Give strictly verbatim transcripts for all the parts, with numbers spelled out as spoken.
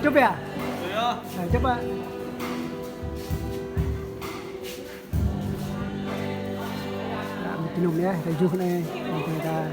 Coba ya. Nah, coba. Nah, minum ya, tơjuh anai. Nanti kita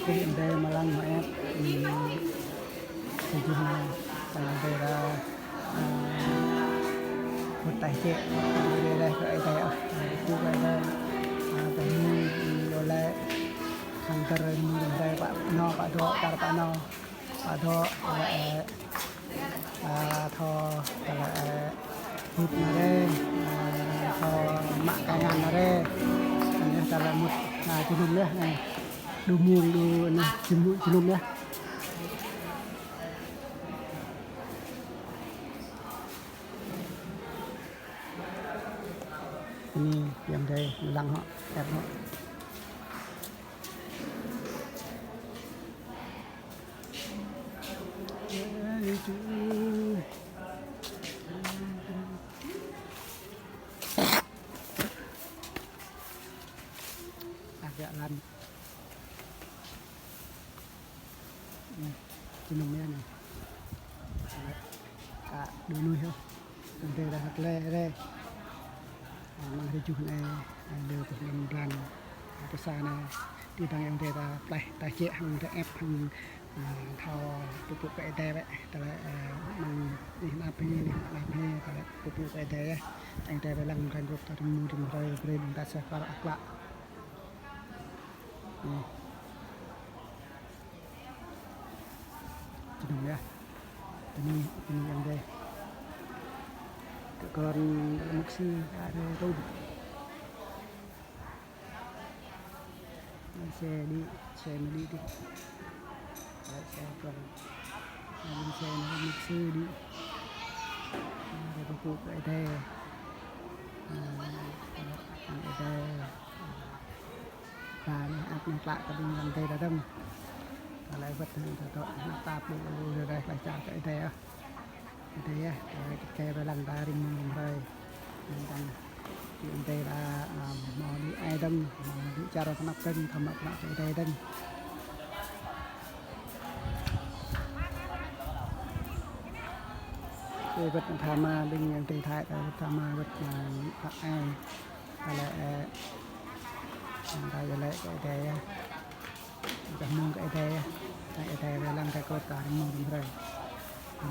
Kơ ƀing adơi mơlăng mơ̆ ĕp, ừm, tơjuh anai, kơ ƀing adơi đa, ơ, pơtah čĕ, ƀing adơi đa kơ adơi, ơ, pơpŭ kơ adơi, ơ, tơhmư̆, ưm, dŏ lĕ, hăng tơrơ̆ mơ̆ng adơi pă anŏ, pă dŏ, tar pă anŏ. Pă dŏ, tơlơi, ơ, thâo, tơlơi, ơ, hip anai rai, ơ, thâo mă kơ ngăn anai rai. Anai tơlơi mŭt, ơ, jơnum yơh, anai. Đu mông, đu, anai, jơnum, jơnum yơh. Anai, yang dai, lăng hŏ, ĕp hŏ. Agak lăm. Ơ, jơnum yơh anai. Ơ, đu nuih yơh. Ƀing adơi đa hăt lĕ rai. Ơ, mơ̆ng hrơi tơjuh anai, ơ, lơ tơlơi mơblang. Ơ, pơsa anai, tơdang ƀing adơi đa pơtah, pơtah čĕ hăng adơi ĕp hăng, ơ, thâo pơpŭ kơ adơi wơ̆t. Tơlơi, ơ, mơ̆ng anih anăp hĭ, anih anăp hĭ, tơlơi pơpŭ kơ adơi yơh. Ƀing adơi wai lăng mơ̆ng găn rup ta rĭm mông rĭm hrơi, brơi ƀing ta suaih pơpŭ akŏ. Ơ. Jơnum yơh. Tơni, tơni yang dai. Kơ kon mục sư, ada tu. Xe đi, xe mà đi đi. Xe kon. Xe mà mục sư đi. Ada pơpŭ kơ adơi. Ơ, adơi. Ba anai, ăp anai tlă kơ ƀing adơi đa dơ̆ng. Tơlơi wơ̆t anai ta dŏ, anăp ta pơpŭ kơ adơi, tơlơi čar kơ adơi yơh. Adơi yơh, tơlơi kơ adơi wai lăng ta rĭm mông rĭm hrơi. Anŭn dơ̆ng, ƀing adơi đa, ơ, hmâo đĭ ai dơ̆ng, hmâo đĭ čar tơnap dơ̆ng, thâo mă bruă kơ adơi dơ̆ng. Adơi wơ̆t tha ma ƀing adơi Thái, adơi wơ̆t tha ma wơ̆t, ơ, phă ai. Tơlơi, ơ, ta dŏ lĕ kơ adơi yơh. Kơ mông kơ adơi yơh. Kơ adơi wai lăng ta kơt kơ rĭm mông rĭm hrơi. Ơ.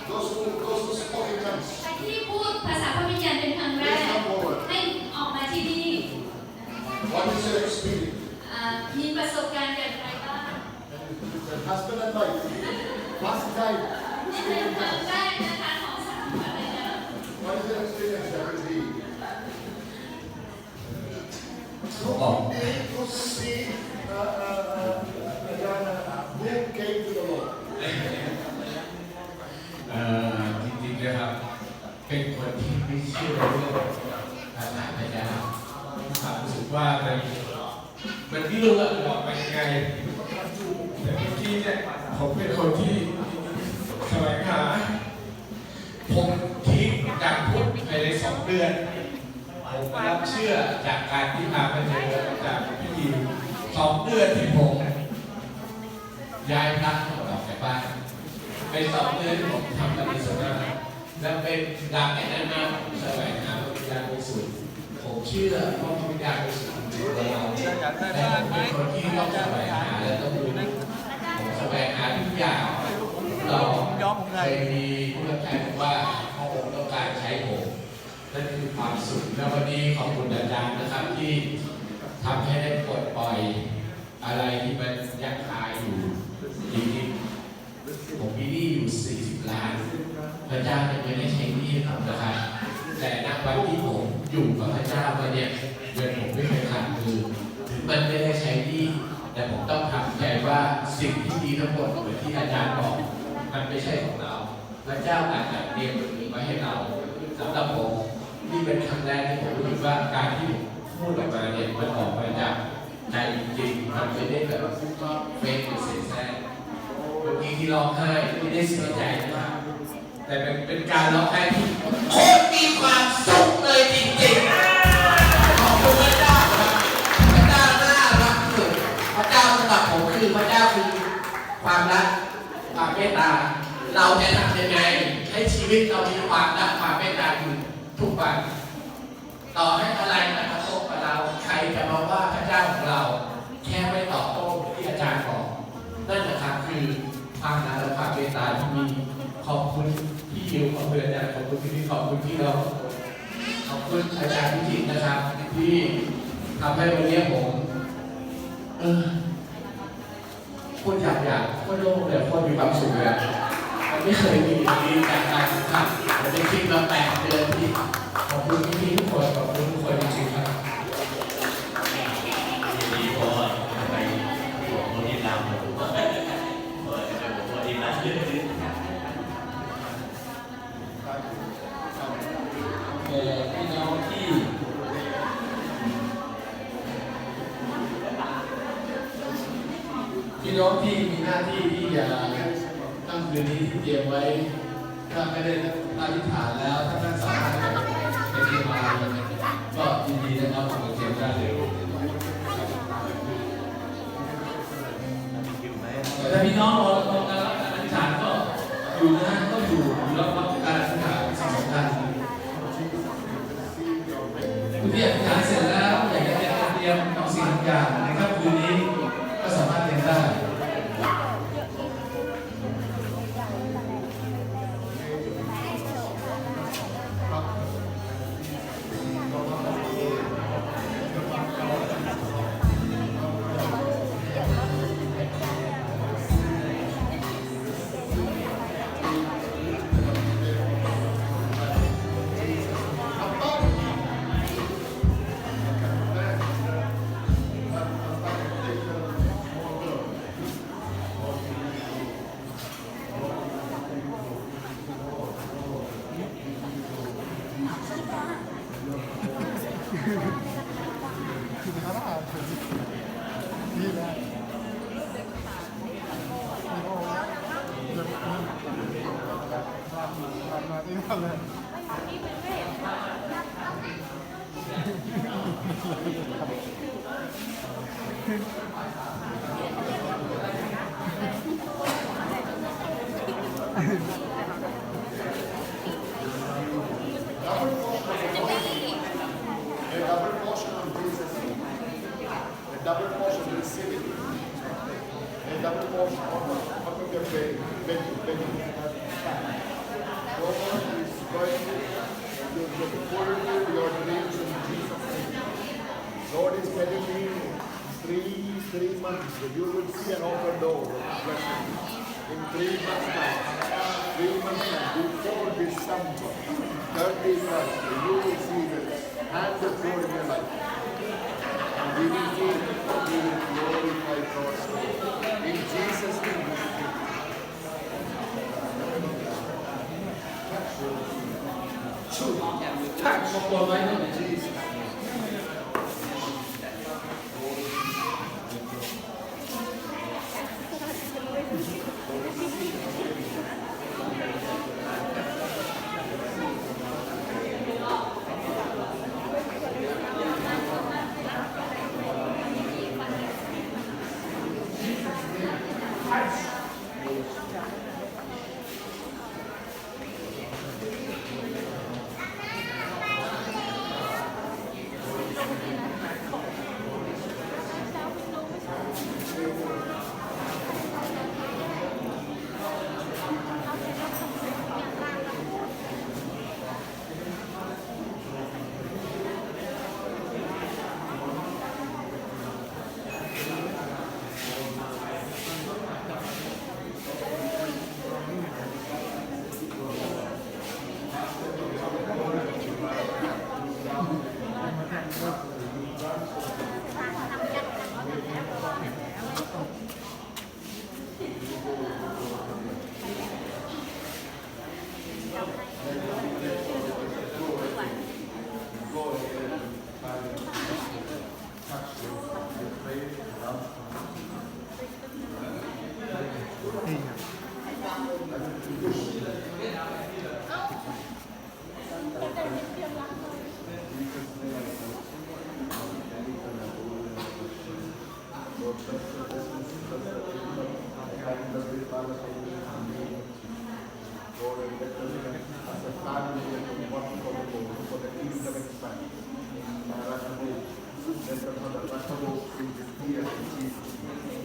Those who, those who spoke in tongues, ใครที่พูดภาษาพระวิญญาณเป็นครั้งแรก please come forward. ให้ออกมาที่นี่ What is your experience? อ่า มีประสบการณ์อย่างไรบ้าง And you said, "Husband and wife, first time speaking in tongues." นี่เป็นครั้งแรกนะคะของสามีภรรยา What is your experience? That will be So, who came to the Lord? เอ่อ จริงๆ นะครับ เป็นคนที่ไม่เชื่อเรื่องภาษาพระเจ้า มีความรู้สึกว่ามัน มันไม่รู้ว่ามันออกไปยังไง แต่เมื่อกี้เนี่ย ผมเป็นคนที่แสวงหา ผมทิ้งจากพุทธภายในสองเดือน ผมรับเชื่อจากการที่พาไปเจออาจารย์พิธี สองเดือนที่ผมย้ายพระออกจากบ้าน เป็นสองเดือนที่ผมทำปฏิสนธิ และเป็นหลังจากนั้นมาผมแสวงหาพระวิญญาณบริสุทธิ์ ผมเชื่อว่าพระวิญญาณบริสุทธิ์อยู่ในตัวเรา แต่ผมเป็นคนที่ต้องแสวงหาและต้องรู้ ผมแสวงหาทุกอย่าง ผมลอง เคยมีผู้รับใช้บอกว่าพระองค์ต้องการใช้ผม นั่นคือความสุข และวันนี้ขอบคุณอาจารย์นะครับ ที่ทำให้ได้ปลดปล่อยอะไรที่มันยังคาอยู่ จริงๆ ผมมีหนี้อยู่สี่สิบล้าน พระเจ้ายังไม่ได้ใช้หนี้ให้ผมนะครับ แต่ณวันที่ผมอยู่กับพระเจ้ามาเนี่ย เงินผมไม่เคยขาดมือ ถึงมันไม่ได้ใช้หนี้ แต่ผมต้องทำใจว่าสิ่งที่ดีทั้งหมดเหมือนที่อาจารย์บอก มันไม่ใช่ของเรา พระเจ้าอาจจะเตรียมไว้ให้เรา สำหรับผม นี่เป็นครั้งแรกที่ผมรู้สึกว่าการที่ผมพูดออกมาเนี่ย มันออกมาจากใจจริงๆ มันไม่ได้แบบเฟกหรือเสแสร้ง เมื่อกี้ที่ร้องไห้ไม่ได้เสียใจนะครับ แต่เป็น เป็นการร้องไห้ที่โคตรมีความสุขเลยจริงๆ ขอบคุณพระเจ้าครับ พระเจ้าน่ารักที่สุด พระเจ้าสำหรับผมคือ พระเจ้าคือความรัก ความเมตตา เราจะทำยังไงให้ชีวิตเรามีความรักความเมตตาอยู่ทุกวัน ต่อให้อะไรมากระทบกับเรา ใครจะมาว่าพระเจ้าของเรา แค่ไม่ตอบโต้ที่อาจารย์บอก นั่นแหละครับคือความรักและความเมตตาที่มี ขอบคุณพี่ยิว ขอบคุณอาจารย์ ขอบคุณพี่นิด ขอบคุณพี่น้อง ขอบคุณอาจารย์พิจิตรนะครับ ที่ทำให้วันนี้ผม เออ โคตรอยาก อยาก โคตรโล่งเลย โคตรมีความสุขเลยอะ มันไม่เคยมีอย่างนี้จากการสัมผัส ผมเป็นคริสต์มาแปดเดือนพี่ ขอบคุณพี่ๆ ทุกคน ขอบคุณทุกคนจริงๆ ครับ ยินดี เพราะว่าไปบวชโพธิธรรม เพราะว่าจะไปบวชโพธิธรรม เอ่อ พี่น้องที่ พี่น้องที่มีหน้าที่ที่จะค่ำคืนนี้ที่เตรียมไว้ ถ้าไม่ได้อธิษฐานแล้ว ถ้าท่านสามารถไปเตรียมมาก็ยินดีนะครับ ผมเตรียมได้เลย แต่ถ้าพี่น้องรอ รอการรับการอธิษฐานก็อยู่นะฮะ ก็อยู่ อยู่รับ รับการอธิษฐานสิ่งสำคัญ คุณที่อธิษฐานเสร็จแล้ว อยากจะเตรียมบางสิ่งบางอย่างในค่ำคืนนี้ ก็สามารถเตรียมได้ A double portion of Jesus. A double portion, receive it. Mesdames, on, on, on peut dire, Benny, Benny. God is going to fulfill your dreams in Jesus' name. God is telling me, three, three months, you will see an open door of blessing. In three months' time, three months' time, before December thirty-first, you will see the hand of God in your life. And we will see, we will glorify God's name. In Jesus' name, we pray. Touch. Touch. In Jesus' name. Lord, let us as a family and work for the Lord, for the kingdom expand. Let us have a rakabo in this year in Jesus' name.